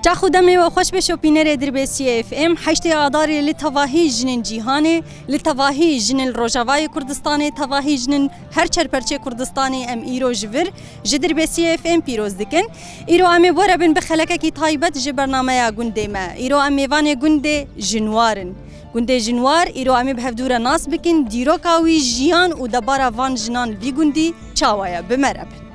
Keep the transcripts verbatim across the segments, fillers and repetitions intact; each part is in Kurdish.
Çax û demê we xweş be şopînerê Dirbêsiyê F M. Heştê Adarê li tevahî jinên cîhanê, li tevahî jinên li Rojavayê Kurdistanê, tevahî jinên her çerperçê Kurdistanê em îro ji vir ji Dirbêsiyê F M pîroz dikin. Îro em ê bi we re bin bi xelekekî taybet ji bernameya gundê me. Îro em mêvanê gundê Jinwar in. Gundê Jinwar, îro em ê bi hevdû re nas bikin, dîroka wî, jiyan û debara van jinan li vî gundî çawa ye? Bi me re bin.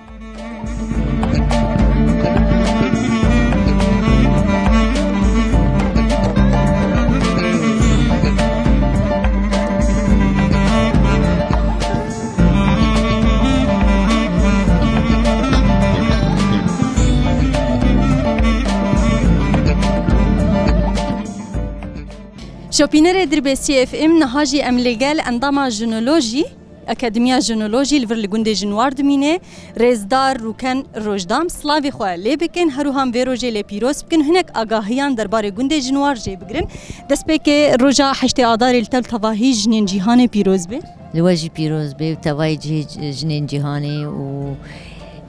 Şopînerê Dirbêsiyê F M, niha jî em li gel endama jinolojî, Akademiya Jinolojî li vir li gundê Jinwar dimîne, rêzdar Rûken Rojdam, slavê xwe lê bikin, her wiha em vê rojê lê pîroz bikin, hinek agahiyan derbarê gundê Jinwar jê bigirin. Destpêkê roja heştê Adarê li te li tevahî jinên cîhanê pîroz be. Li we jî pîroz be û tevayî cihê c-, jinên cîhanê û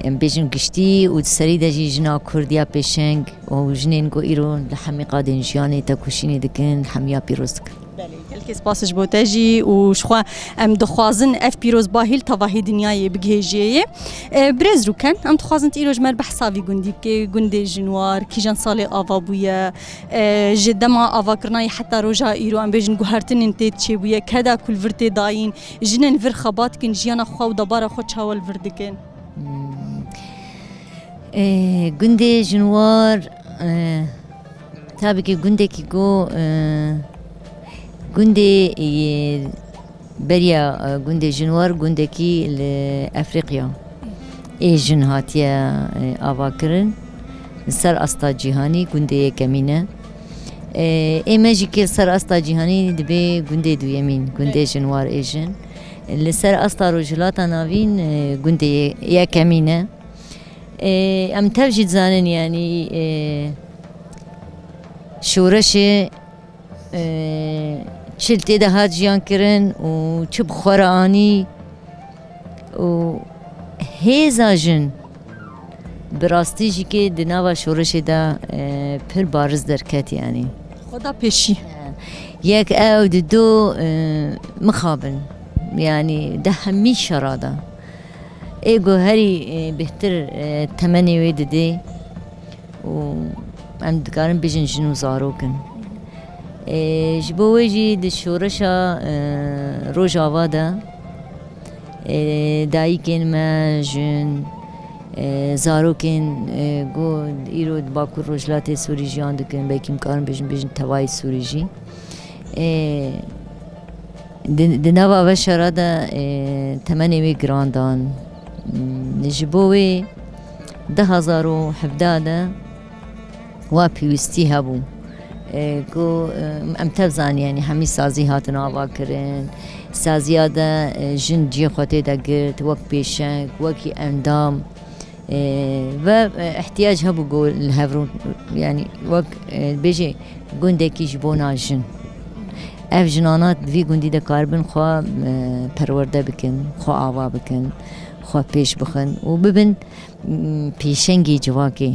em bêjin giştî û di serî de jî jina Kurd ya pêşeng û jinên ku îro li hemî qadên jiyanê tekoşînê dikin, hemiya pîroz dikin. Belê, gelkê spas ji bo te jî û ji xwe em dixwazin ev pîrozbahî li tevahî dinyayê bigihêjiyê. E, birêz Rûken, em dixwazin tu îro ji me re behsa vî gundî bikê, gundê Jinwar, kîjan salê ava bûye, e, ji dema avakirina yê heta roja îro, em bêjin guhertinên tê çêbûye, keda ku li vir tê dayîn, jinên vir xebat dikin, jiyana xwe û debara xwe çawa li vir dikin? Hmm. Ê, gundê Jinwar, ê, tabî ki gundekî ku, ê, gundê yê beriya, ê, gundê Jinwar gundekî li Efrîqya ê jin hatiye, ê, avakirin. Li ser asta cîhanî gundê yekemîn e. Ê, ê me jî kê li ser asta cîhanî dibe gundê duyemîn, gundê Jinwar ê jin. Li ser asta Rojhilata Navîn, ê, gundê ye-, yekemîn e. Ê, em tev jî dizanin, yanî, ê, şoreşê, ê, çi li tê de hat jiyan kirin û çi bi xwe re anî û hêza jin bi rastî jî kê di nava şoreşê de, ê, pir bariz derket, yanî. Xweda pêşî. Yek ew, di du, ê, mixabin. Yanî di hemî şera de. Ê ku herî, ê, bêhtir, ê, temenê wê didê û em dikarin bêjin jin û zarok in. Ê, ji bo wê jî di şoreşa, ê, Rojava de, ê, dayikên me, jin, ê, zarokên, ê, ku îro di Bakur Rojhilatê Sûrî jiyan dikin, belkî em karin bêjin, bêjin tevayî Sûrî jî. Ê, Di, di nava veşara de, e, temenê wê giran dan. Hmm, ji bo wê du hazar û hevdeh de wa pêwîstî hebû. E, ku, e, em tev zanî, yanî hemî sazî hatin avakirin. Saziya de, e, jin cihê xwe tê de girt, wek pêşeng, wekî endam. E, ve, e, ihtiyac hebû ku li hev rûn, yanî wek, e, bêjê gundekî ji bona jin. Ev jinana di vî gundî de karibin xwe, e, perwerde bikin, xwe ava bikin, xwe pêş bixin û bibin, m, pêşengê civakê.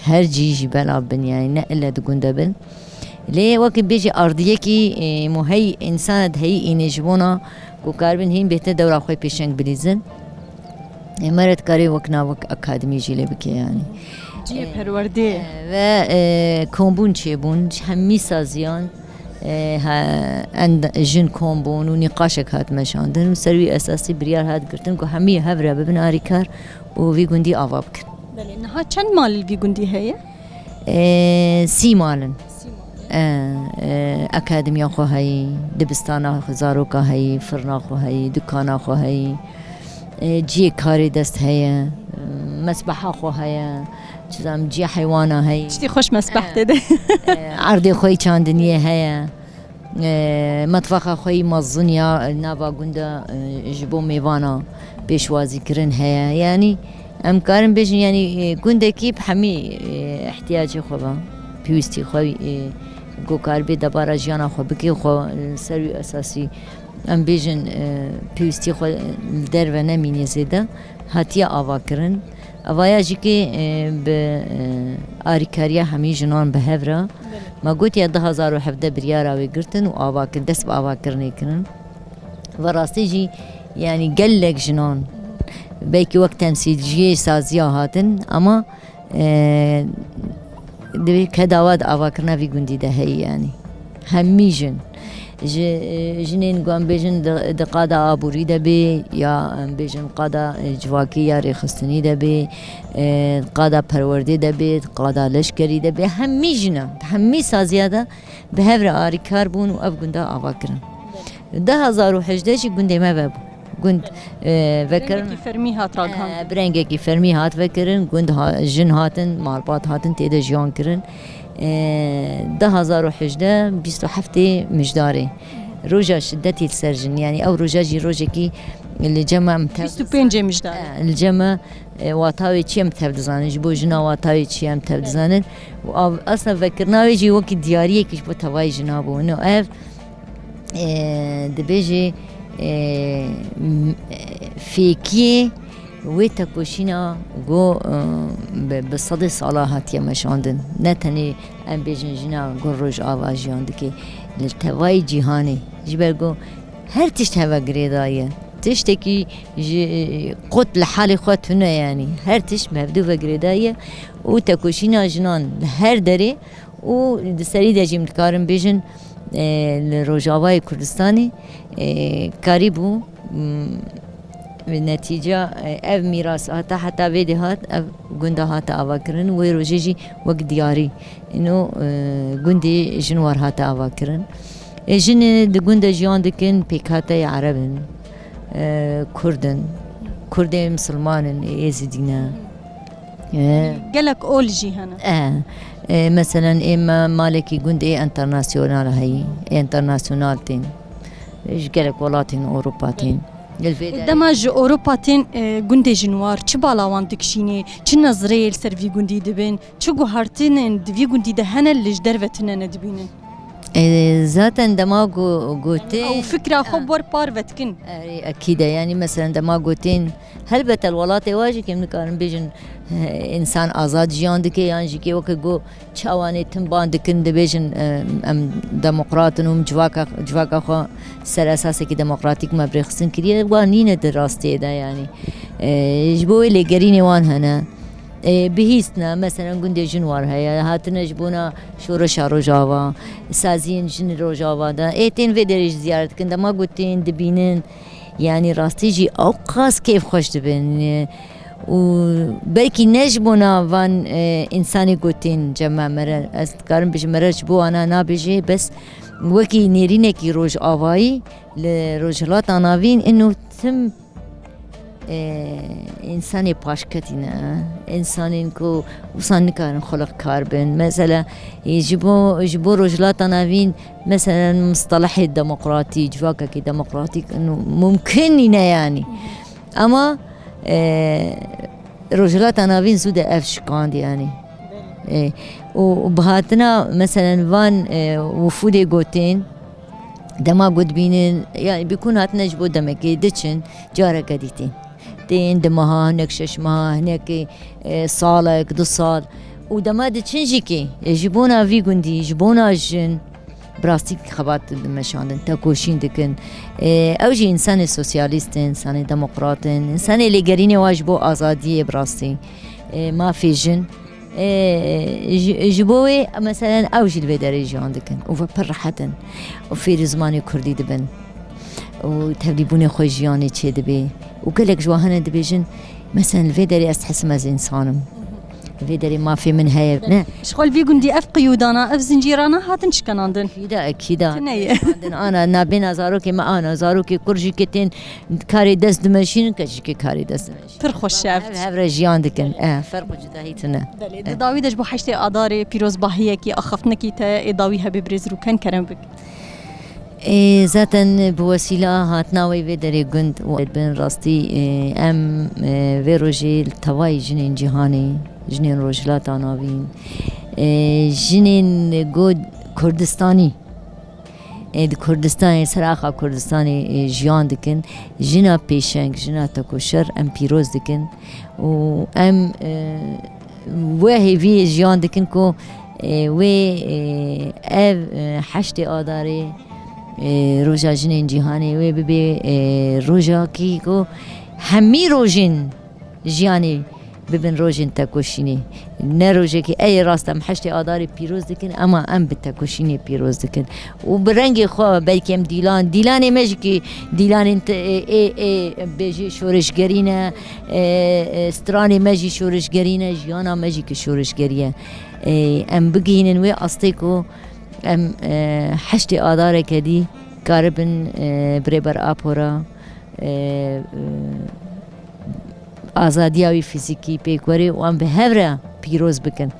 Her cî jî belav bin, yanî ne ille di gund de bin. Lê wekî bêjî ardiyekî, e, mo hey însan di heyî înê ji bona ku karibin hîn bêhtir dewra xwe pêşeng bilîzin. E, me re dikarê wek na wek akademî jî lê bike, yanî. Cihê, e, perwerdê. E, ve, e, kombûn çêbûn, ji hemî saziyan, e, he, end-, jin kom bûn û nîqaşek hat meşandin û ser wî esasî biryar hat girtin ku hemî hev re bibin arîkar û vî gundî ava bikin. Belê, niha çend mal li vî gundî heye? E, sî mal in. Sî mal. E, e, akademiya xwe heyî, dibistana xwe, zaroka heyî, firna xwe heyî, dukana xwe heyî, e, cihê karê dest heye, e, mesbeha xwe heye, çi zanim, cihê heywana heyî. Tiştî xweş mesbeh tê de. E, erdê xwe yî çandiniyê heye. E, metfaxa xwe yî mezin ya nava gunda, e, ji bo mêvana pêşwazîkirin heye. Yanî em karin bêjin, yanî, e, gundekî bi hemî, e, ihtiyacê xwe ve, pêwîstî xwe, e, ku karibê debara jiyana xwe bike, xwe, e, ser wî esasî, em bêjin, e, pêwîstî xwe li derve nemîne zêde, hatiye avakirin. Avaya jî kê, e, bi, e, arîkariya hemî jinan bi hev re. Me gotiye du hazar û hevdeh biryara wê girtin û ava kirin, dest bi avakirinê kirin. Ve rastî jî, yanî gelek jinan belkî wek temsîlciyê saziya hatin, ama, e, di vê kedawa de avakirina vî gundî de heye, yanî hemî jin. Ji, e, jinên ku em bêjin di, di qada aborî de bê, ya em bêjin qada, e, civakî ya rêxistinî de bê, e, qada perwerdê de bê, qada leşkerî de bê, hemî jina, hemî saziya de bi hev re arîkar bûn û ev gunda ava kirin. Du hazar û hejdeh jî gundê me vebû. Gund, e, vekirin. Rengekî fermî hat ragihandin. E, bi rengekî fermî hat vekirin. Gund ha-, jin hatin, malbat hatin tê de jiyan kirin. E, du hazar û hejdeh, bîst û heftê Mijdarê. Roja şidetî li ser jin. Yanî ew roja jî rojekî li cem em tev-, bîst û pêncê Mijdarê. E, li cem me, e, wata wê çi em tev dizanin. Ji bo jina wata wê çi em tev dizanin. Û av-, aslında vekirina wê jî wekî diyariyekî ji bo tevayî jina bû. No, ev e, dibêje, e, m-, e, fêkiyê wê tekoşîna go, e, bi, bi sedê sala hatiye meşandin. Ne tenê em bêjin jina go Rojava jiyan dike. Li tevayî cîhanê. Ji ber go her tişt heve girêdayî ye. Tiştekî ji, qut li halê xwe tune yanî. Her tişt bi hevdû ve girêdayî ye û tekoşîna jinan li her derê û di serî de jî em dikarin bêjin, e, li Rojavayê Kurdistanê, e, karîbû, m, bi netîca, e, ev mîras hata, heta vê dê hat, ev gunda hate avakirin, wê rojê jî wek diyarî ino, e, gundê Jinwar hate avakirin. E, jin di gunda jiyan dikin, pêkhateyê Ereb in, e, Kurd in, Kurdê misilman in, ê Êzidî ne. E. Gelek ol jî hene. E, e, meselen, ê me malekî gund ê enternasyonal heyî, ê enternasyonal tên. Ji gelek welatên Ewropa tên. Li vê derê. Dema ji Ewropa tên, e, gundê Jinwar, çi bala wan dikişînê, çi nezireyê li ser vî gundî dibin, çi guhertinên di vî gundî de hene li ji derve tune nedibînin? E, zaten dema go-, gotin. Ew fikra xwe, e, ber parve dikin. E, ekîd e. Yanî, meselen, dema gotin, helbete li welatê wa jî kêm nikarin bêjin, e, însan azad jiyan dike, yan jî kê weke go çawanê tim ban dikin, dibêjin, e, em demokrat in û em civaka, civaka xwe ser esasekî demokratîk me bi rêxistin kiriye. Wan nîne di rastiyê de, yanî. E, ji bo wê lêgerînê wan hene. E, bihîstine, meselen, gundê Jinwar heye, hatine ji bona şoreşa Rojava, saziyên jin Rojava de. Ê tên vê derê jî ziyaret dikin, dema ku tên dibînin, yanî rastî jî ewqas kêfxweş dibin. E, û belkî ne ji bona van, e, însanê ku tên cem me, mere, ez dikarim bêjim, mere ji bo wana nabêjê, bes wekî nêrînekî rojavayî li Rojhilata Navîn ino tim e, însanê paşketî ne, însanên ku wisa nikarin xwe li kar bin. Mesela, e, ji bo, ji bo Rojhilata Navîn, mesela, mustelehê demokratî, civakekî demokratîk, ino mumkin nîne yanî. Ama, e, Rojhilata Navîn zû de ev şikand yanî. E, û, û bi hatina, mesela, van, e, wifûdê gotin, dema ku dibînin, yanî bikûn hatine ji bo demekê, diçin, careke dî tên. Tên du meha, hinek şeş meha, hinekî, e, salek, du sal. Û dema diçin jî kê, e, ji bona vî gundî, ji bona jin, bi rastî xebat dimeşandin, tekoşîn dikin. E, ew jî însanê sosyalîst in, însanê demokrat in, însanê lêgerînê wa ji bo azadiyê bi rastî, e, mafê jin. E, ji, ji bo wê, meselen, ew jî li vê derê jiyan dikin û ve pir rehet in û fêrî zimanê kurdî dibin û tevlîbûnê xwe jiyanê çêdibê û gelek ji wan hene dibêjin, meselen, li vê derê ez dihesim ez însan im. Li vê derê mafê min heye. Ne? Ji xwe li vî gundî ev qiyûdana, ev zincîrana hatin şikenandin? Ekîda, ekîda. Tune ye. Ana, nabêna zarokê me ana, zarokê kur jî ke tên karê dest dimeşînin, ke jî ke karê dest dimeşînin. Pir xweş e ev. Hev, hev re jiyan dikin. E, ferq û cudahî tune. Belê, e. Di dawî de ji bo heştê Adarê pîrozbahiyekî, axaftinekî te ê dawî hebe birêz Rûken, kerem bik. Ê, zaten bi wesîla hatina wê vê derê gund û bin rastî, ê, em, ê, vê rojê li tevayî jinên cîhanê, jinên Rojhilata Navîn, ê, jinên go Kurdistanî, Ê, di Kurdistanê, ser axa Kurdistanê, ê, jiyan dikin. Jina pêşeng, jina tekoşer em pîroz dikin. Û em, e, wê hêviyê jiyan dikin ku, e, wê, e, ev, e, heştê Adarê, e, Roja Jinên Cîhanê wê bibe, e, rojekî ku hemî rojên jiyanê bibin rojên tekoşînê. Ne rojekî, ey rast em heştê Adarê pîroz dikin, ema em bi tekoşînê pîroz dikin. Û bi rengê xwe belkî em dîlan, dîlanê me jî ki dîlanên te-, ê, ê, ê, bêjî şorişgerî ne, e, e, stranê me jî şorişgerî ne, jiyana me jî ki şorişgerî ye. E, em bigihînin wê astê ku em, e, heştê Adareke dî karibin, e, bi Rêber Apo re, e, e, azadiya wî fîzîkî pêk were û em bi hev re pîroz bikin.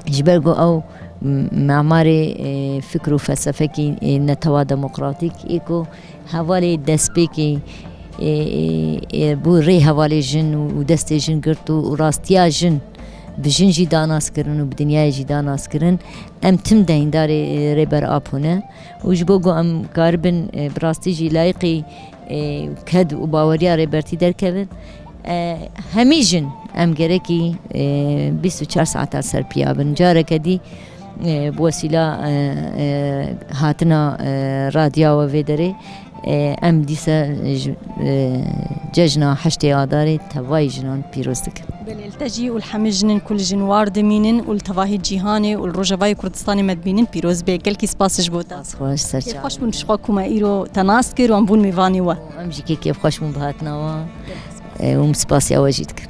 Ji ber ku ew m-, memarê, e, fikr û felsefekî, e, netewa demokratîk ê ku hevalê destpêkê, e, e, e, bû rê hevalê jin û, û destê jin girt û, û rastiya jin bi jin jî da nas kirin û bi dinyayê jî da nas kirin. Em tim deyndarê, e, Rêber Apo ne û ji bo ku em karibin, e, bi rastî jî layiqî, e, ked û baweriya Rêbertî derkevin, e, hemî jin em gerekî, e, bîst û çar saeta ser piya bin. Careke dî, e, bi wesîla, e, e, hatina, e, radya we vê derê, e, em dîsa ji, e, cejna heştê Adarê tevayî jinan pîroz dikin. Belê, li te jî û li hemî jinên ku li Jinwar dimînin û li tevahî cîhanê û li Rojavayê Kurdistanê me dibînin pîroz bê. Gelkî spas ji bo te. Spas xweş, ser çav. Kêfxweş bûn ji xwe ku me îro te nas kir û em bûn mêvanê we. Em jî kê kêfxweş bûn bi hatina we. E, û em spasiya we jî dikin.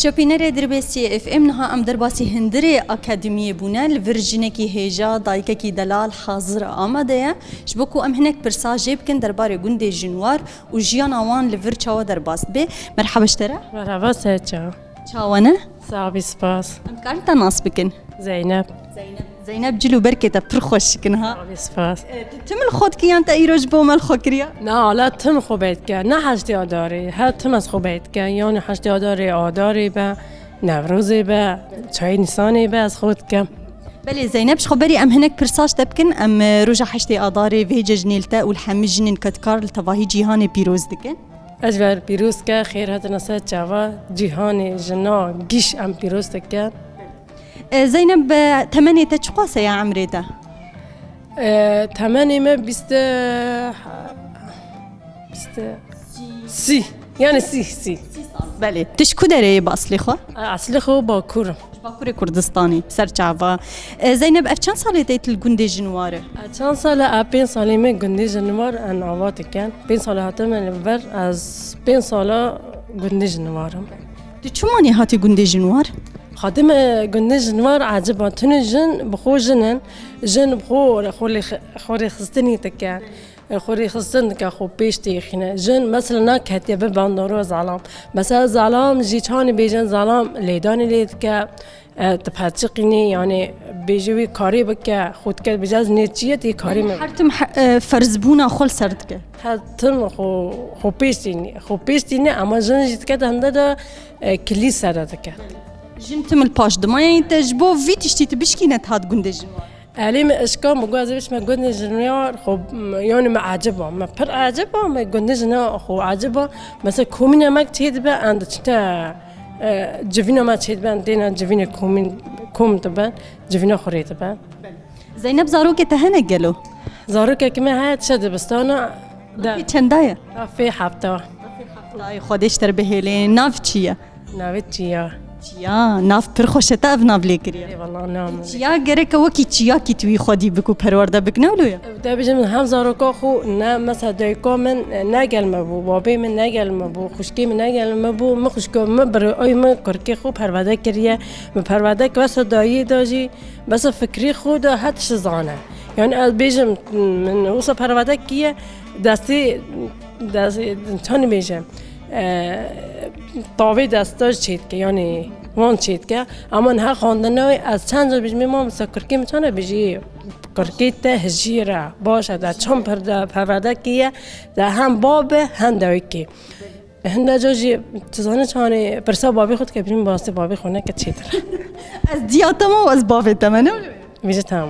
Şopînerê Dirbêsiyê F M, niha em derbasî hundirê akademiyê bûne. Li vir jinekî hêja, dayikekî delal hazir amade ye. Ji bo ku em hinek pirsa jê bikin derbarê gundê Jinwar û jiyana wan li vir çawa derbas dibe. Merhaba ji te re. Merhaba, ser çav. Çawa ne? Sax bî, spas. Em dikarin te nas bikin? Zeynep. Zeynep. Zeynep, cil û berkê te pir xweş dikin ha. Sax bî, spas. E, tu tim li xwe dikî yan te îro ji bo me li xwe kiriye? Na, ala tim xwe bê dike. Ne heştê Adarê, her tim ez xwe bê dike. Yani heştê Adarê, Adarê be, Newrozê be, çayê Nîsanê be, ez xwe dikim. Belê Zeynep, ji xwe berî em hinek pirsa ji te bikin. Em, e, roja heştê Adarê vê cejnê li te û li hemî jinên kedkar li tevahî cîhanê pîroz dikin. Ez ver pîroz ke, xêr hatina ser çava cîhanê jina gîş em pîroz dikin. E, Zeynep, e, temenê te çiqas e ya emrê te? E, temenê me bîst, bîst, sî. Yani sî, sî. Belê. Tu ji ku derê yê bi eslê xwe? E, eslê xwe Bakur im. Ji Bakurê Kurdistanê, ser çava. E, Zeynep, ev çend salê te li gundê Jinwar e? E, çend sal e? E, pênc salê me gundê Jinwar, em ava dikin. Pênc sal hatime li vir, ez pênc sala gundê Jinwar im. Tu çima nêhatî gundê Jinwar? Xatime gundê Jinwar eciba, tune jin bi xwe jin in. Jin bi xwe, xwe lê, xwe rêxistinî dike. Xwe rêxistin dike, xwe pêş têxîne. Jin mesela naketiye bi bandoro zalam. Mesela zalam jî çanî bêjin zalam lêdanê lê dike, e, tu perçiqînî, yani bêje wî karê bike, xwe dike bêje ez nêçiye tê karê min. Her tim he-, e, ferzbûna xwe li ser dike. Her tim xwe, xwe pêş tînî, xwe pêş tînî, ama jin jî dike hinde de, e, kilî sere dike. Jin tim li paş dima, yani te ji bo vî tiştî tu bişkîne, tu hat gundê Jinwar. Elî me eşka, me got ez ê biçime gundê Jinwar, xwe, yani me eciba, me pir eciba, me gundê Jinwar xwe eciba. Mesela komîna me çê dibe, em diçine, e, civîna me çê dibe, em têne civînê komîn, kom dibe, civîna xwe rê dibe. Zeynep, zarokê te hene gelo? Zarokekî me heye, diçe dibistana. De. Çenda ye? Fê hefta. Ay, Xwedê ji te re bihêlê. Nav çi ye? Navê Çiya. Çiya, nav pir xweş e, te ev nav lê kiriye. Ê, wela nam. Çiya gereke wekî çiyakî tu wî xwedî bik û perwerde bik, ne wilo ye? Ev te bêjim, hem zaroka xwe ne, mesela dayika min ne gel me bû, babê min ne gel me bû, xwişkê min ne gel me bû, min xwişka min, birayê min kurkê xwe perwerde kiriye. Min perwerde kir, wesa dayiyê de jî, wesa fikrê xwe de her tişt zane. Yani ez bêjim, min wisa perwerde kiriye, destê, destê, çawa bêjim, e, tavê desta jî çêdike, yani Wan çêdike, ama niha xwendina wê, ez çend car bijimê mamoste, kirkê min çane bijî, kirkê te hijîr e, baş e, de çend perde, perwerde kiriye, de hem bab e, hem dawikê. Hinde car jî, tu zanî çanê pirsa babê xwe dike, birîn basê babê xwe neke çêtir e. Ez diya te me û ez bavê te me, ne? Vêce tamam.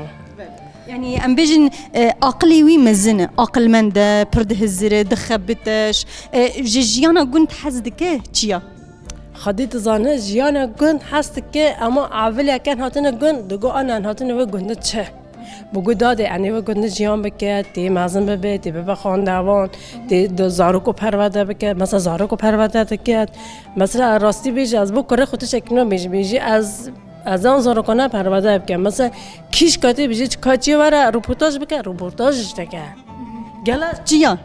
Yani em bêjin, e, aqilê wî mezin e, aqilmend e, pir dihizire, dixebite, e, ji jiyana gund hez dike, çi ya? Xwedî dizane jiyana gund hez dike, ama avileke hatine gund, digo ana hatine wê gunde çi? Bi gu dadê enê wê gundê jiyan bike, tê mezin bibe, tê bibe xwendevan, tê do zaroko perwerde bike, mesela zaroko perwerde dike. Mesela rastî bêjî, ez bo kurê xwe tiştekî nabêjî, bêjî ez, ez an zarokana perwerde bikim. Mesela kîşka tê bêjî çi ka çi were, roportaj bike, roportaj işte ke. Gela Çiya?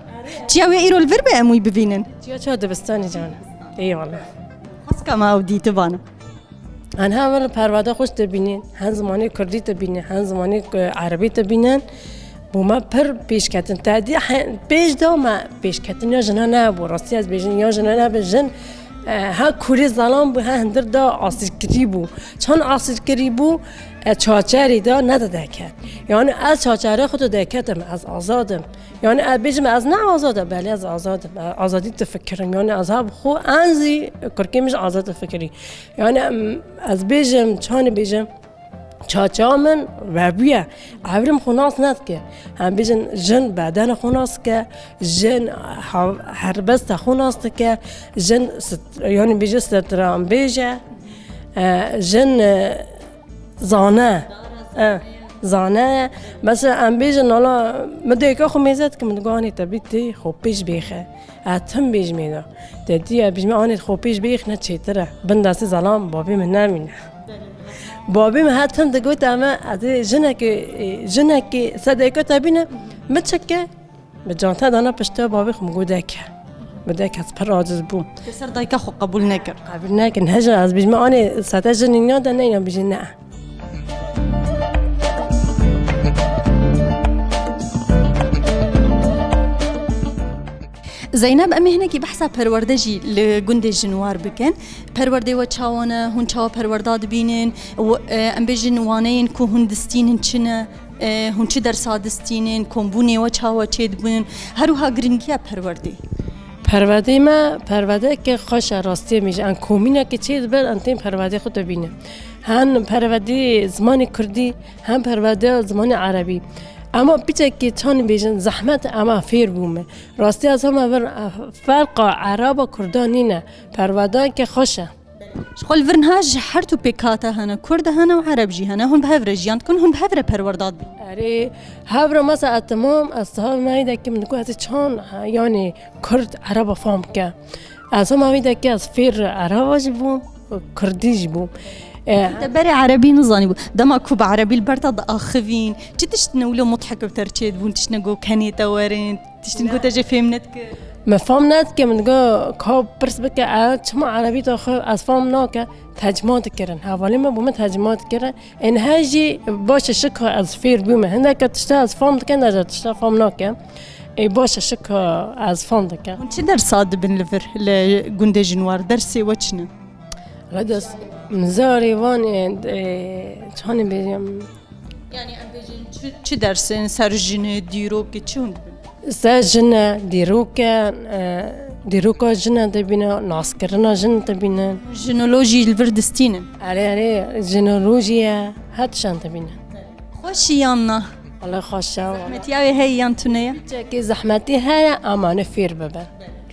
Çiya wê îro li vir be em wî bivînin? Çiya çiya dibistanê can. Eyvallah. Xwezka me ew dîti bana. An hevel perwada xweş dibînin, hen zimanê kurdî dibînin, hen zimanê, e, erebî dibînin. Bo me pir pêşketin. Te dî he-, pêş de me pêşketin ya jina nebû. Rastî ez bêjin ya jina nebû. Jin, e, ha kurê zelam bû, ha hindir da asîrkirî bû. Çand asîrkirî bû, e, çaçerî da nedideket. Yani ez çaçerê xwe tu deketim, ez azad im. Yani ez bêjim ez ne azad im, belê ez azad im. E, azadî difikirim. Yani ez ha bi xwe en zî kurkê min ji azad difikirî. Yani, em, ez bêjim, çanî bêjim, çaça min vebûye. Evrim xwe nas nedike. Em bêjin, jin bedena xwe nas dike, jin ha-, herbesta xwe nas dike, jin st-, yani bêje stranbêj e, e, jin, e, zane. E, zane. Mesela em bêjin, ala, min dêka xwe mêze dike, min digo, anê te bî tê xwe pêş bêxe. Ez tim bêjimê de. Te dî, ez bêjimê anê xwe pêş bêxine çêtir e. Bin destê zelam babê min nemîne. Babê min her tim digot, eme, ez ê jinekê, e, jinekê sedeka te bîne, min çike, bi cante dana pişta babê xwe, min got deke. Min deke, ez pir aciz bûm. Te ser dayika xwe qebûl nekir. Qebûl nekir. Heja ez bêjimê anê sete jinî nade, neyna bêjî ne. Zeynep, em ê hinekî behsa perwerde jî li gundê Jinwar bikin. Perwerdê we çawa ne? Hûn çawa perwerda dibînin? Û, e, em bêjin waneyên ku hûn distînin çi ne? E, hûn çi dersa distînin? Kombûnê we çawa çêdibin? Her wiha giringiya perwerdê. Perwerdê me, perwerdeyeke xweş e, rastiyê min jî. Em komînekê çêdibin, em tên perwerdê xwe dibînin. Hem perwerdê zimanê kurdî, hem perwerdê zimanê erebî. Ema piçekê çanî bêjin, zehmet e, ema fêr bûme. Rastî ez hema vir, ferqa ereba kurda nîne. Perwerdeyeke xweş e. Ji xwe li vir niha ji her tu pêkhate hene, kurd hene û ereb jî hene. Hûn bi hev re jiyan dikin, hûn bi hev re perwerda dibin. Erê, hev re mesela ez temam, ez siha me hêdekî min digot, ez ê çan, yanî kurd ereba fam bike. Ez hema hêdekî ez fêr ereba jî bûm, kurdî jî bûm. E, Te berê erebî nizanî bû. Dema ku bi erebî li ber te diaxivîn, çi tiştine wilo mudhek bi te re çêdibûn, tiştine go kenê te werin? Tiştên ku te jê fêm nedikir. Me fam nedike, min digo, ka pirs bike, e, çima erebî daxwe, ez fam nake, tecma dikirin. Hevalê me bo min tecma dikirin. Ên he jî baş e, şika ez fêr bûme. Hindeke tişta ez fam dikim, hindeke tişta fam nakim. Ê, baş e, şika ez fam dikim. Hûn çi dersa dibin li vir, li gundê Jinwar? Dersê we çi ne? Li ders, zarê wan, e, e, çanê bêjim, Yani em bêjin çi, çi dersên ser jinê, dîrokê, çi hûn dibin? Ser jin e, dîrok e, e, dîroka jin e dibîne, naskirina jin dibîne. Jinolojî li vir distînin? Erê, erê, jinolojî ye, her tiştan dibîne. Xweş e yan na? Wele xweş e. Zehmetiya wê heye yan tune ye? Çekê zehmetî heye, ama ne fêr bibin.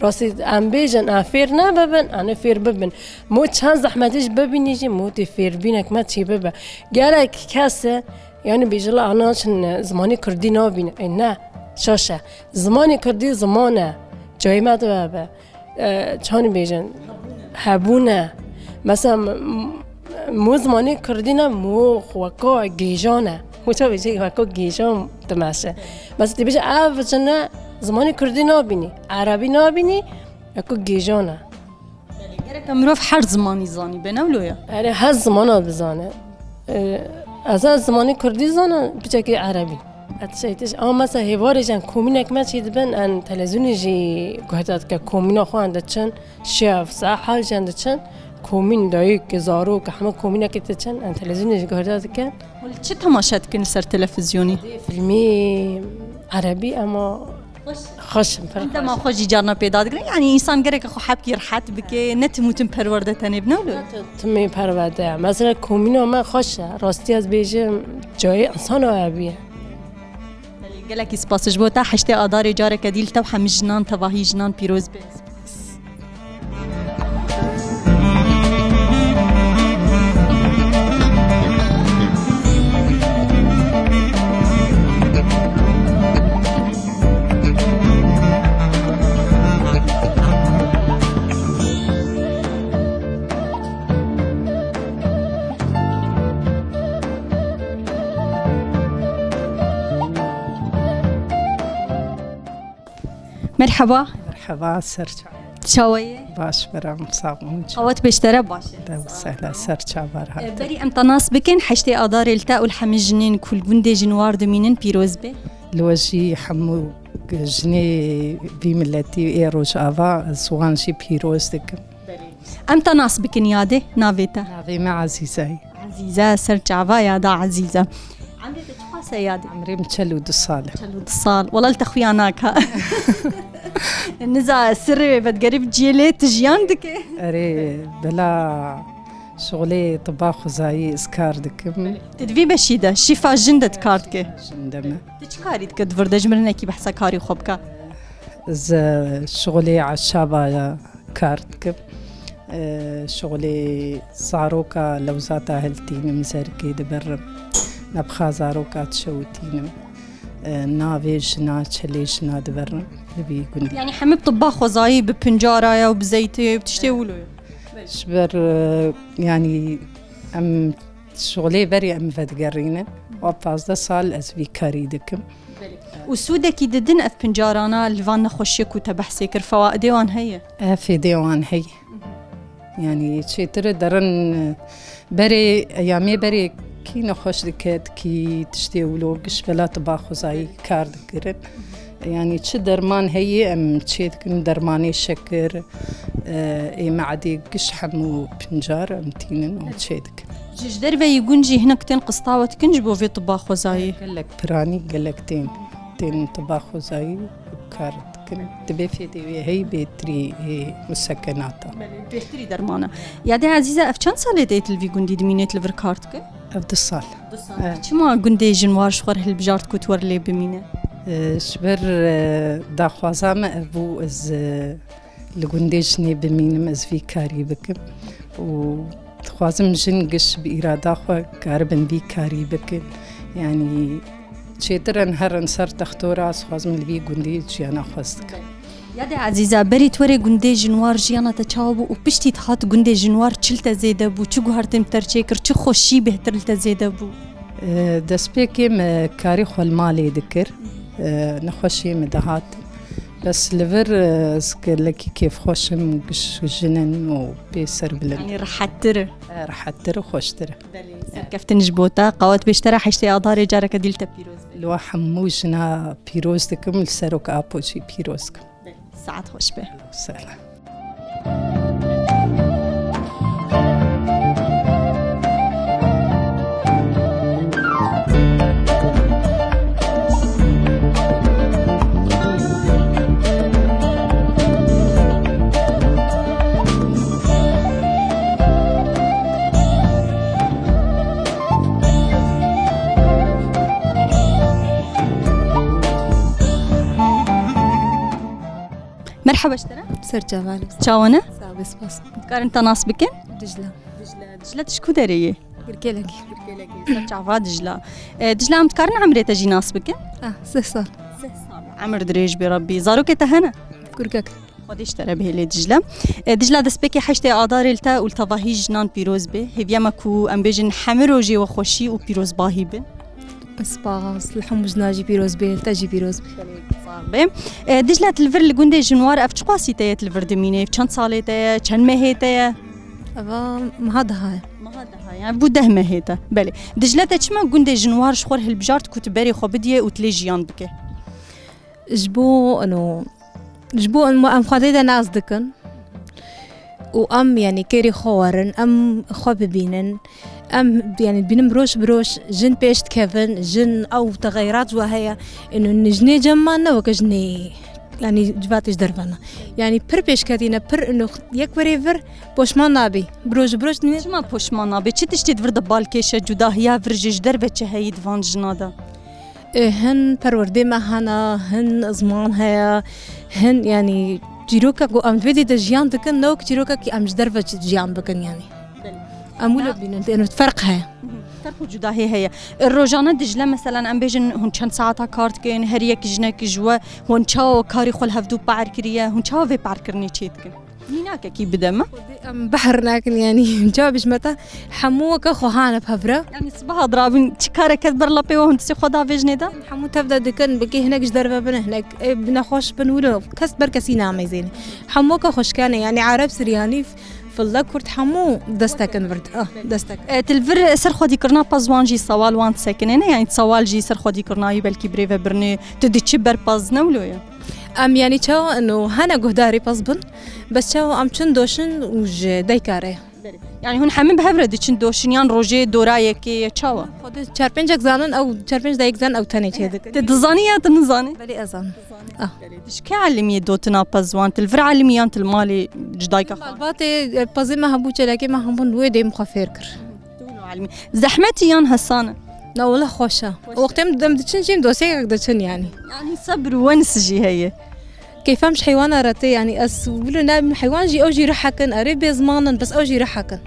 Rastî em bêjin, em fêr nebibin, em ne fêr bibin. Mo çend zehmetî jî bibînî jî, mo tê fêrbînek me çê bibe. Gerek kes e, yanî bêje la ana çin zimanê kurdî nabîne. Ê ne, şaş e. Zimanê kurdî ziman e. Cayê me dibe be. E, çanî bêjin, hebûn e. Mesela, m-, m-, mo zimanê kurdî ne, mo weka gêjan e. Mo ça bêje weka gêjan dimeşe. Mesela tê bêje ev çin e, zimanê kurdî nabînî, erebî nabînî, weka gêjan e. Gereke mirov her zimanî zanî be, ne wilo ye? Erê, her zimana bizane. Ee, ez, ez zimanê kurdî zanim, piçekî erebî. Ez tiştekî tişt, ama mesela hêvarê jî em komînek me çê dibin, em televîzyonê jî guhda dike, komîna xwe em diçin, şev, saet hewt jî em diçin, Komîn, dayik, zarok, heme komînekê diçin, em televîzyonê jî guherda dikin. Hûn çi temaşe dikin li ser televîzyonê? Filmî erebî, ema xweş in, pir xweş. Dema xwe jî carna pêda digirin. Yanî însan gereke xwe hebkî rihet bike, ne tim û tim perwerde tenê bine wilo. Timê perwerde. Mesela komîna me xweş e. Rastî ez bêjim, cayê însan erebî ye. Belê, gelekî spas ji bo te. Heştê Adarê careke dî li te û hemî jinan, tevahî jinan pîroz be. Merheba. Merheba, ser çawa? Çawa ye? Baş beram, sağ olun. Qawet pêştere baş e. Dev sehla, ser çavar hat. E, berî em te nas bikin, heştê Adarê li te û li hemî jinên ku li gundê Jinwar dimînin pîroz be. Li we jî hemû jinê vî miletî ê Rojava, ez wan jî pîroz dikim. Em te nas bikin yadê, navê te? Navê me Ezîze ye. Ezîze, ser çava yada Ezîze. Emrê te çiqas e yadê? Emrê min çel û du sal e. Çel û du sal. Wela li te xuya naka. Niza sirrê vedigerî bi ciyê lê tu jiyan dike. Erê, bela şixulê tiba xwezayî ez kar dikim. Tu di vî beşî de, şîfa jin de tu kar dike? Jin de me. Tu çi karî dike di vir de, ji mirinekî behsa karî xwe bike? Ez şixulê eşaba kar dikim. Ee, şixulê zaroka lewzata hiltînim, zerikê dibirim. Nebxa zaroka dişewitînim. Ee, navê jina, çelê jina dibirim. Li vî gundî. Yanî hemî bi tibba xwezayî, bi pincara ye û bi zeytê, bi tiştê wilo ye. Ji ber, e, yanî em şixulê berê em vedigerînin. Wa pazdeh sal ez vî karî dikim. Û sûdekî didin ev pincarana li van nexweşiyê ku te behsê kir, fewaidê wan heye? E, fêdê wan heye. Yanî çêtir derin, e, berê, eyamê berê kî nexweş diket, kî tiştê wilo giş bela tiba xwezayî kar dikirin. Yanî çi derman heye em çê dikin, dermanê şekir, e, ê me'dê giş hemû pincar em tînin û çê dikin. Ji, ji derveyî gund jî hinek tên qista we dikin ji bo vê tiba xwezayî? Gelek piranî, gelek tên, tên tiba xwezayî kar dikin. Dibe fêdê wê hey bêtirî, ê, musekenata. Belê, bêhtirî dermana. Yadê Ezîze, ev çend salê te yê tu li vî gundî dimînê, tu li vir kar dike? Ev du sal. Du sal. Evet. Çima gundê Jinwar ji xwe re hilbijart ku tu wer lê bimîne? E, ji ber, e, daxwaza me ev bû, ez, e, li gundê jinê bimînim, ez vî karî bikim û dixwazim jin giş bi îrada xwe karibin vî karî bikin. Yanî çêtir in herin ser textora, ez dixwazim li vî gundî jiyana xwe ez dikim. Yadê Ezîze, berî tu werê gundê Jinwar jiyana te çawa bû û piştî tu hat gundê Jinwar çi li te zêde bû, çi guhertin bi te re çêkir, çi xweşî bêhtir li te zêde bû? E, destpêkê me karî xwe li malê dikir. E, nexweşiyê min dihat. Bes li vir, e, ez gelekî kêfxweş im, giş jin in û pê serbilind. Yanî rehettir e. E, rehettir û xweştir e. Belê, serkeftin ji bo te. Qawet pêştera heştê Adarê careke dî li te pîroz be. Li we hemû jina pîroz dikim, li Serok Apo jî pîroz dikim. Belê, saet xweş be. Selam. Merhaba ji te re. Ser çava. Çawa ne? Sağ ol, spas. Dikarin te nas bikin? Dicle. Dicle. Dicle, tu ji ku derê yê? Girkêlekê. Girkêlekê. Ser çava Dicle. E, Dicle, em dikarin emrê te jî nas bikin? Ah, sih sal. Sih sal. Emir dirêj be Rabbî. Zarokê te hene? Kurkek. Xwedê ji te re bihêlê Dicle. E, Dicle, destpêkê heştê Adarê li te û li tevahî jinan pîroz be. Hêviya me ku em bêjin hemî rojê we xweşî û pîrozbahî bin. Spas, li hemû jinan jî pîroz be, li te jî pîroz be. Sax be. E, Dicle, tu li vir li gundê Jinwar ev çiqasî te ye tu li vir dimîne? Çend salê te ye? Çend mehê te ye? Eva meha deha ye. Meha deha ye. Bû deh mehê te. Belê. Dicle, te çima gundê Jinwar ji xwe re hilbijart ku tu berê xwe bidiyê û tu lê jiyan bike? Ji bo, eno, ji bo em, em Xwedê de nas dikin. û em, yanî, kêrî xwe werin, em xwe bibînin. Em, yanî, dibînin roj bi roj jin pêş dikevin, jin ew texeyrat ji we heye. Ino jinê cem me ne weke jinê, yanî, civatê ji derve ne. Yanî, pir pêşketî ne, pir ino yek werê vir poşman nabî. Bi roj bi roj dibînin. Çima poşman nabî? Çi tiştê di vir de balkêş e, cudahiya vir jî ji derve çi heyî di van jina de? E, hin perwerdê me hene, hin ziman heye, hin, yanî, çîroka ku em di vê dê de jiyan dikin, ne wek çîrokekî em ji derve çi jiyan bikin, yanî. Belê. Em wilo dibînin, yanî, ferq heye. Ferq û cudahî heye. E, rojane Dicle, meselen, em bêjin hûn çend saeta kar dikin, her yek jinek ji we, hûn çawa karê xwe li hevdû par kiriye, hûn çawa vê parkirinê çêdikin? Mînakekî bide me. Xwedê em behr nakin, yanî, çawa bijme te, hemû weke xwe hane bi hev re. Yanî sibaha dirabin çi kareke ket ber lapê we hûn distê xwe davêjinê de? Hemû tev de dikin, bi kê hinek ji derve bin, hinek, e, bi nexweş bin wilo. Kes ber kesî nameyzêne. Hemû weke xweşkane, yanî Ereb, Siryanî, Fille, Kurd hemû destekin vir, ah, destek. E, tu li vir ser xwedîkirina pez wan jî sewal wan disekine ne? Yanî sewal jî ser xwedîkirina wî belkî birêve birine, tu diçi ber pez ne wilo ye? Em, yanî, çawa ino hene guhdarî pez bin, bes çawa em çin doşin û ji dayka re. Yanî hûn hemî bi hev re diçin doşin yan rojê dora yekê ye, çawa? Xwedê çar pêncek zanin, ew çar pênc dayik zanin, ew tenê çê dikin. Tu dizanî ya tu nizanî? Belê ez zanim. Ah. Belê. Tu ji kê elimiyê dotina pez wan? Tu li vir elimî yan tu li malê ji dayka xwe? Malbatê, e, pezê me hebû, çelekê me hebûn, wê dê min xwe fêr kir. Tu wilo elimî. Zehmetî yan hesan e? Na, wela xweş e. Xweş e. Wextê em diçin jî em dosyekek diçin, yanî. Yanî sebir û wenis jî heye. Keyfa min ji heywana re tê, yanî ez wilo nabim, heywan jî, ew jî rihek in, erê bê ziman in, bes ew jî rihek in.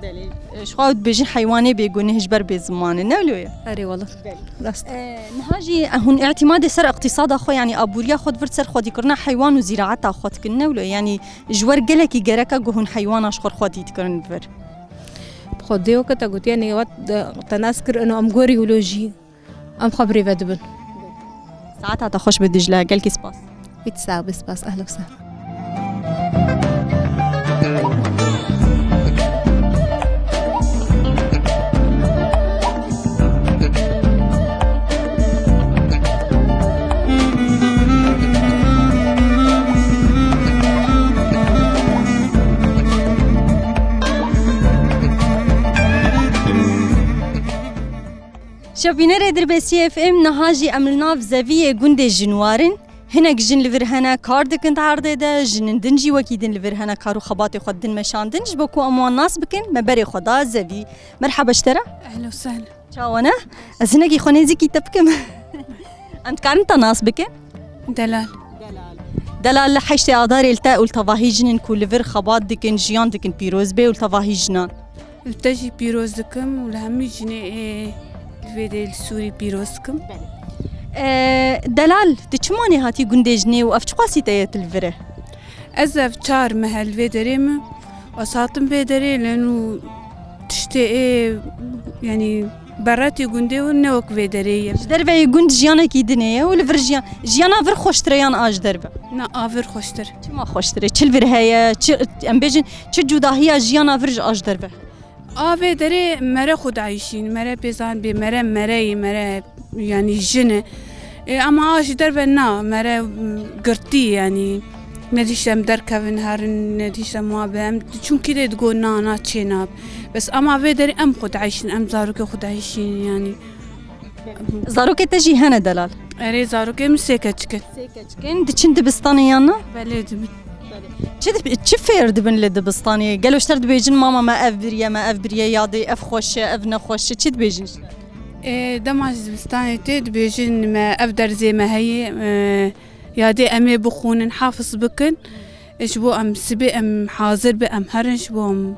Belê. E, ji xwe ew dibêjin heywanê bêguneh ji ber bê ziman e, ne wilo ye? Erê wela. Belê. Rast. E, niha jî, e, hûn îtîmadê ser iqtîsada xwe, yanî aboriya xwe di vir ser xwedîkirina heywan û zîraeta xwe dikin, ne wilo ye? Yanî ji wer gelekî gerek e ku hûn heywana ji xwe xwedî dikirin li vir. Bi xwedê weke te gotiye, yanî we te nas kir, ino em gorî wilo jî. Em xwe birêve dibin. Saeta te xweş be Dicle, gelkî spas. Wî tu sax bî, spas, ehla we sehla. Şevbînerê Dirbêsiyê F M, niha jî em li nav zeviyê gundê Jinwar in. Hinek jin li vir hene, kar dikin di erdê de, jinin din jî wekî din li vir hene, kar û xebatê xwe didin meşandin. Ji bo ku em wan nas bikin, me berê xwe da zevî. Merhaba ji te re. Ehla we sehla. Çawa ne? Ez hinekî xwe nêzîkî te bikim. Em dikarin te nas bikin? Delal. Delal, li heştê Adarê li te û li tevahî jin in ku li vir xebat dikin, jiyan dikin, pîroz bê û li tevahî jinan. Li te jî pîroz dikim û li hemî jinê ê li vê dê li Sûrî pîroz dikim. Belê. E, Delal, tu çima nêhatî gundê jinê û ev çiqasî te ye tu li vir e? Ez ev çar meh e li vê derê me. Ez hatim vê derê, lê nû tiştê ê, yanî beretê gundê û ne wek vê derê ye. Ji derveyê gund jiyanekî dinê ye û li vir jiyan, jiyana vir xweştir e yan a ji derve? Na, a vir xweştir. Çima xweştir e? Çi li vir heye? Çi, em bêjin, çi cudahiya jiyana vir ji a ji derve? A vê derê mere xwe dieyşîn, mere pêzan bê, mere, mere ye, mere, yanî jin e. E, ama a ji derve na, mere, m, girtî, yanî nedîştem derkevin herin, nedîştem wa be. Em çûn kî dê digo na, na çê nab. Bes ama vê derê em xwe dieyşîn, em zarokê xwe dieyşîn, yanî. Zarokê te jî hene Delal? Erê, zarokê min sê keçik in. Sê keçik in. Diçin dibistanê yan na? Belê, dibin. Çi dib-, çi fêr dibin li dibistanê? Gelo ji te re dibêjin, mama me ev biriye, me ev biriye, ya dê ev xweş e, ev nexweş e. Çi dibêjin ji te? Ê, dema ji dibistanê tê dibêjin, me ev derzê me heye, e, ya dê em ê bixwînin, hafiz bikin. E, ji bo em sibê em hazir be, em herin, ji bo em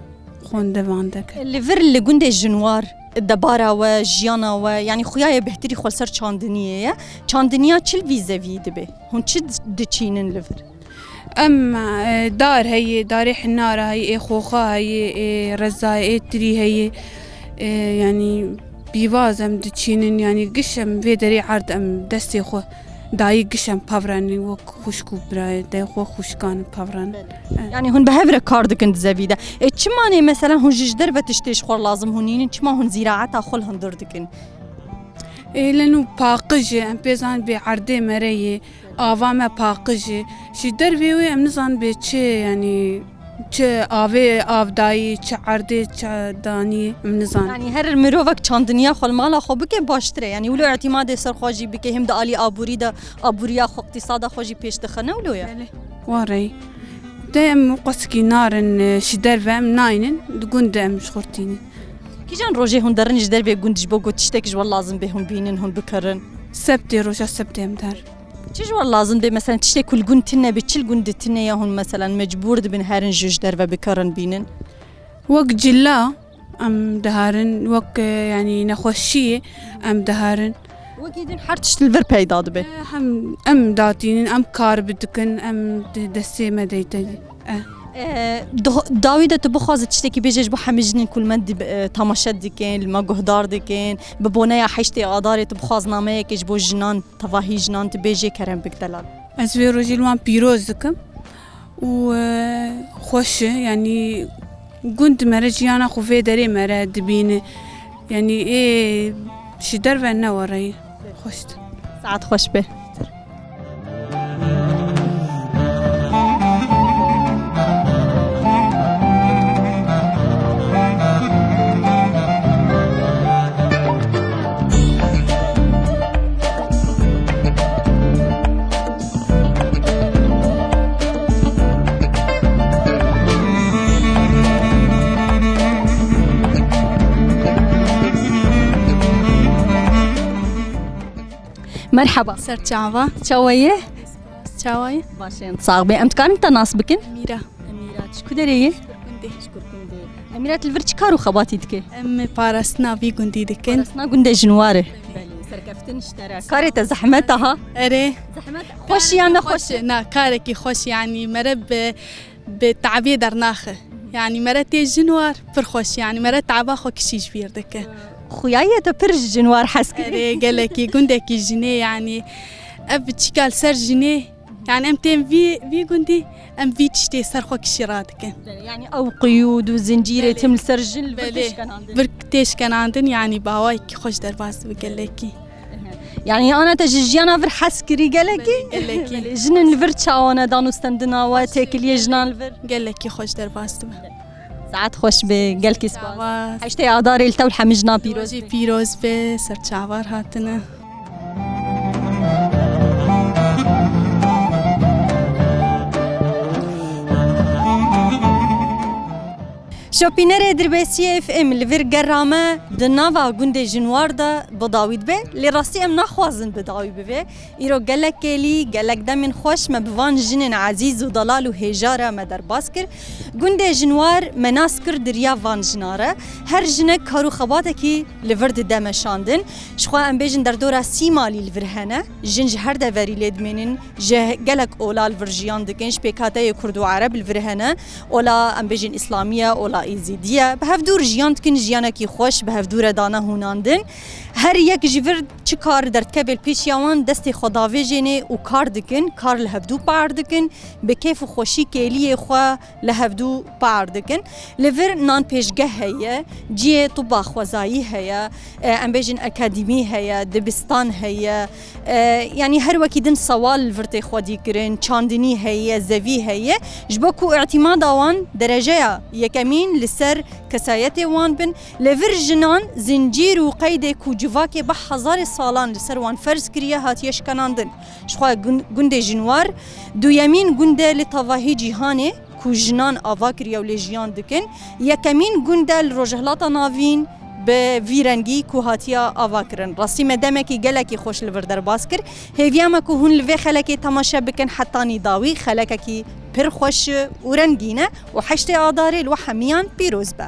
xwendevandek. Li vir li gundê Jinwar debara we, jiyana we, yanî xuya ye bêhtirî xwe li ser çandiniyê ye. Çandiniya çi li vî zevî dibe? Hûn çi di-, diçînin li vir? Em, e, dar heye, darê hinara heye, ê xoxa heye, ê reza, ê tirî heye. E, yanî pîvaz em diçînin, yanî giş em vê derê erd em destê xwe dayî, giş em pevrenî wek xwişk û birayê, dê xwe xwişkan pevren. Belê. Evet. Yanî hûn bi hev re kar dikin di zevî de. E, çima nê mesela hûn jî ji derve tiştê ji xwe lazim hûn nînin, çima hûn zîraeta xwe li hundir dikin? Ê, lê nû paqij e, em pê zan bê erdê mere yê, ava me paqij e. Ji dervê wê em nizan bê çi, yanî Çi avê av dayî, çi erdê, çi danî, em nizanin. Yanî her mirovek çandiniya xwe li mala xwe bike baştir e. Yanî wilo îtîmadê ser xwe jî bike, him di alî aborî de aboriya xwe, iqtîsada xwe jî pêş dixe, ne wilo ye? Belê, wa reyî. De em qesikî narin, e, ji derve em naynin, di gund de em ji xwe tînin. Kîjan rojê hûn derin ji dervê gund ji bo ku tiştek ji we lazim bê hûn bînin, hûn bikarin? Sebtê, roja sebtê em der. Çi ji we lazim bê, mesela tiştek ku li gund tune bê, çi li gund tune ye, hûn mesela mecbûr dibin herin ji, ji derve bikarin bînin? Wek cila em diherin, wek, e, yanî nexweşiyê em diherin. Wekî din her tişt li vir peyda dibe. E, hem em datînin, em kar bidikin, em di destê me deyte. E. E, doh-, dawî de tu bixwaze tiştekî bêje ji bo hemî jinên ku li me dib-, e, temaşe dikin, li me guhdar dikin, bi boneya heştê Adarê tu bixwaz nameyekê ji bo jinan, tevahî jinan tu bêjê, kerem bik delal. Ez vê rojê li wan pîroz dikim û, e, xweş e, yanî gund mere jiyana xwe vê derê mere dibîne. Yanî ê ji derve ne were ye. Xweş e. Saet xweş be. Merhaba. Serçava. Çawa ye? Çawa ye? Baş in. Sax be. Em dikarin te nas bikin? Emîra. Emîra, tu ji ku derê yî? Gundê. Ji Kurkundê. Emîra, tu li vir çi kar û xebatî dikî? Em parastina vî gundî dikin. Parastina gundê Jinwar e. Belê, serkeftin ji te re. Karê te zehmet e ha? Erê. Zehmet. Xweş e yan ne xweş e? Xweş e. Na, karekî xweş, yanî mere bi, bi teabê dernaxe. Yanî mere tê Jinwar pir xweş, yanî mere teaba xwe kişî ji bîr dike. Xuyayiye te pir ji Jinwar hez kirî? Erê, gelekî, gundekî jinê, yanî ev çîka li ser jinê. Yanî em tên vî, vî gundî, em vî tiştê ser xwe kişî radikin. Yanî ew qiyûd û zincîrê Belê. Tim li ser jin li vir Belê. Têşkenandin. Vir têşkenandin, yanî bi awayekî xweş derbas dibe gelekî. Yanî ana te ji jiyana vir hez kirî gelekî? Belê, gelekî. Belê. Jinên li vir çawa ne, danûstendina we, têkiliyê jinan li vir? Gelekî xweş derbas dibe. Saet xweş be, gelkî spas. Spas. Heştê Adarê li te û li hemî jinan pîroz Rojî be. Pîroz be, serçavar hatine. Şopînerê Dirbêsiyê F M li vir gera me di nava gundê Jinwar de bi dawî dibe, lê rastî em naxwazin bi dawî bibe. Îro gelek kêlî, gelek demên xweş me bi van jinên ezîz û delal û hêja re me derbas kir. Gundê Jinwar me nas kir di riya van jina re. Her jinek kar û xebatekî li vir dide meşandin. Jixwe em bêjin derdora sî malî li vir hene. Jin ji her deverî lê dimênin. Ji gelek ola li vir jiyan dikin. Ji pêkhateyê Kurd û Ereb li vir hene. Ola em bêjin Îslamî ye, ola Êzîdî ye. Bi hevdû re jiyan dikin, jiyanekî xweş, bi hevdû re dane hûnandin. Her yek ji vir çi kar derdikeve li pêşiya wan, destê xwe davêjênê û kar dikin, kar li hevdû par dikin, bi kêf û xweşî kêliyê xwe li hevdû par dikin. Li vir nanpêşgeh heye, cihê tiba xwezayî heye, e, em bêjin akademî heye, dibistan heye, e, yanî her wekî din sewal li vir tê xwedî kirin, çandinî heye, zevî heye, ji bo ku îtîmada wan derejeya yekemîn li ser kesayetê wan bin. Li vir jinan zincîr û qeydê ku civakê bi hezarê salan li ser wan ferz kiriye hatiye şikenandin. Jixwe gun-, gundê Jinwar duyemîn gund e li tevahî cîhanê ku jinan ava kiriye û lê jiyan dikin. Yekemîn gund e li Rojhilata Navîn bi vî rengî ku hatiye ava kirin. Rastî me demekî gelekî xweş li vir derbas kir. Hêviya me ku hûn li vê xelekê temaşe bikin hetanî dawî, xelekekî pir xweş û rengîn e û heştê Adarê li we hemiyan pîroz be.